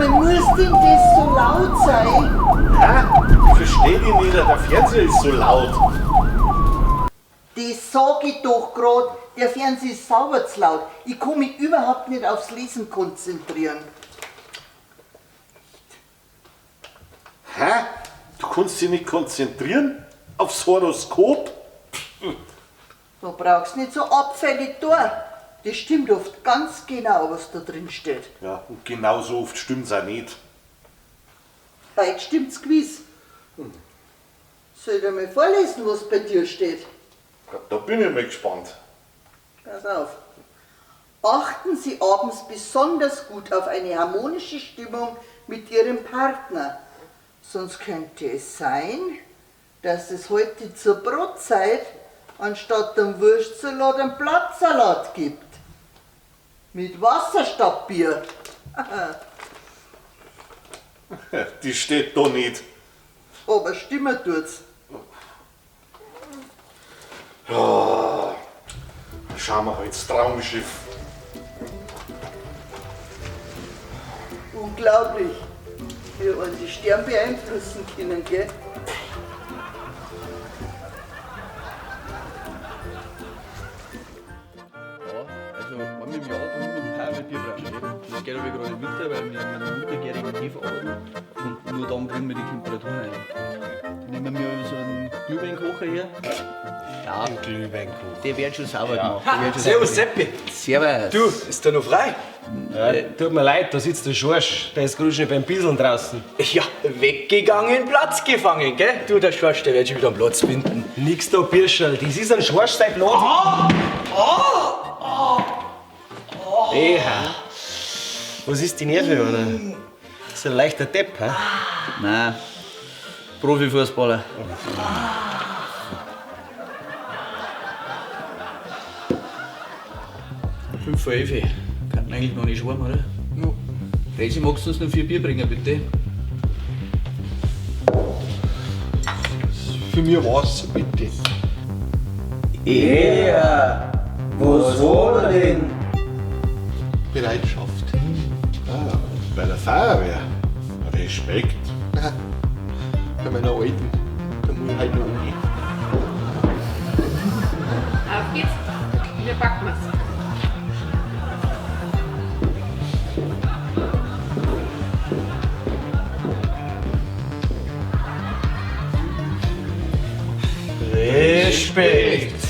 einmal, muss denn das so laut sein? Hä? Ich versteh dich nicht, der Fernseher ist so laut. Das sag ich doch grad, der Fernseher ist sauber zu laut. Ich kann mich überhaupt nicht aufs Lesen konzentrieren. Hä? Du kannst dich nicht konzentrieren? Aufs Horoskop? Da brauchst nicht so abfällig tun. Das stimmt oft ganz genau, was da drin steht. Ja, und genauso oft stimmt's auch nicht. Heute stimmt's gewiss. Soll ich dir mal vorlesen, was bei dir steht? Ja, da bin ich mal gespannt. Pass auf. Achten Sie abends besonders gut auf eine harmonische Stimmung mit Ihrem Partner. Sonst könnte es sein, dass es heute zur Brotzeit anstatt einem Wurstsalat einen Blattsalat gibt. Mit Wasser statt Bier. Die steht da nicht. Aber stimmen tut's. Ja, schauen wir halt das Traumschiff. Unglaublich, wie einen die Sterne beeinflussen können, gell? Ja, also einmal im Jahr trinken wir ein paar Mal Bierbratsche. Das geht aber gerade im Winter, weil wir mit einem untergärigen Hefe arbeiten und nur dann kriegen wir die Temperaturen rein. Dann nehmen wir so einen Glühweinkocher her. Ja, Ein Glühweinkocher. der wird schon sauber gemacht. Der wird schon Servus sauber Seppi. gemacht. Servus. Du, ist der noch frei? Ja, tut mir leid, da sitzt der Schorsch. Der ist gerade schon beim Bieseln draußen. Ja, weggegangen, Platz gefangen, gell? Du, der Schorsch, der wird schon wieder einen Platz finden. Nix da, Birscherl. Das ist ein Schorsch sein Platz. Ah! Ah! Eha. Was ist die Nerve, oder? Das ist ein leichter Depp, hä? Nein, Profifußballer. Fünf vor elf. Kann eigentlich noch nicht warm, oder? Ja. Resi, magst du uns noch 4 Bier bringen, bitte? Für mich Wasser, bitte. Ja, was war denn? Bereitschaft. Ah, bei der Feuerwehr. Respekt. Nein, bei meiner Alten. Da muss ich halt noch umgehen. Auf geht's. Wir packen wir's. Respekt.